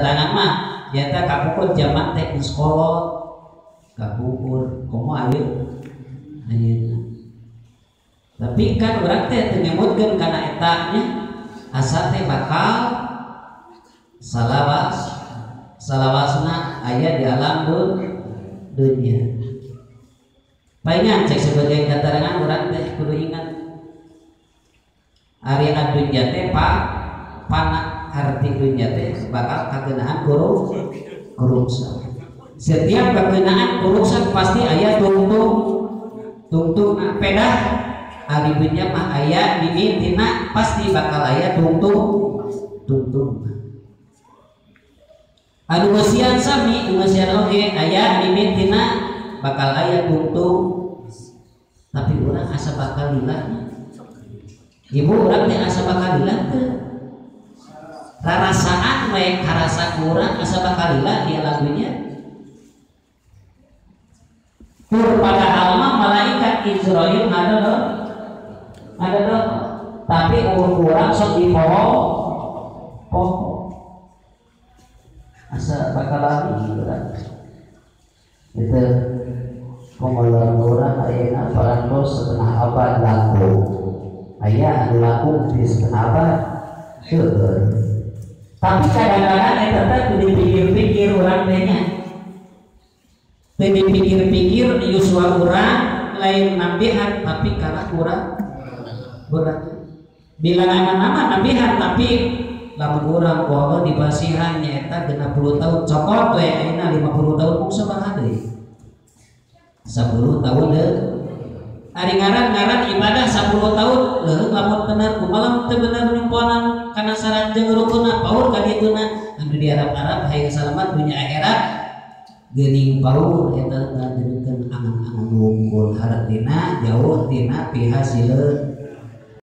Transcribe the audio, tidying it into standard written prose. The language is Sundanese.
keterangan mah nyata kapungkur zaman teh geus kolot kapungkur komo ayeuna tapi kan urang teh teu ngemutkeun kana eta nya asa teh bakal salawas salawasna aya di alam dunia. Palingan cek sebagai keterangan urang teh kudu ingat ari adunya teh pana arti dunia teh bakal kakenaan kuruksa. Setiap kakenaan kuruksa pasti aya tungtung tungtung pedah ari dunya mah aya mimitina pasti bakal aya tungtung tungtung. Anu ngeusian sami nu ngeusian oge aya mimitina bakal aya tungtung tapi urang asa bakal lila. Ibu urang teh asa bakal lila teu rarasaan we karasa urang asa bakal lila di alam dunya. Tur padahal mah malaikat Israil ada tapi urang sok dipoho poho asa bakal lali urang itu pengolahan orang ayeuna parantos setengah abad laku aya anu laku di setengah abad seueur. Tapi kadang-kadang eta teh teu dipikir-pikir urang teh nya teu dipikir-pikir yuswa urang lain nambihan tapi karena urang urang bilangan nama nambihan tapi lamun urang ku Allah dibasihan nyaeta 60 tahun cokot we ayeuna 50 tahun mung sabaraha deui 10 tahun deui ari ngaran-ngaran ibadah 10 tahun leuheung lamun bener kumaha teu bener nyumponan kana syarat jeung rukunna paur ka dituna anu di Arab-Arab hayang salamat dunya akhirat geuning paur eta ngajenengkeun angan-angan wungkul hartina jauh tina pihasileun.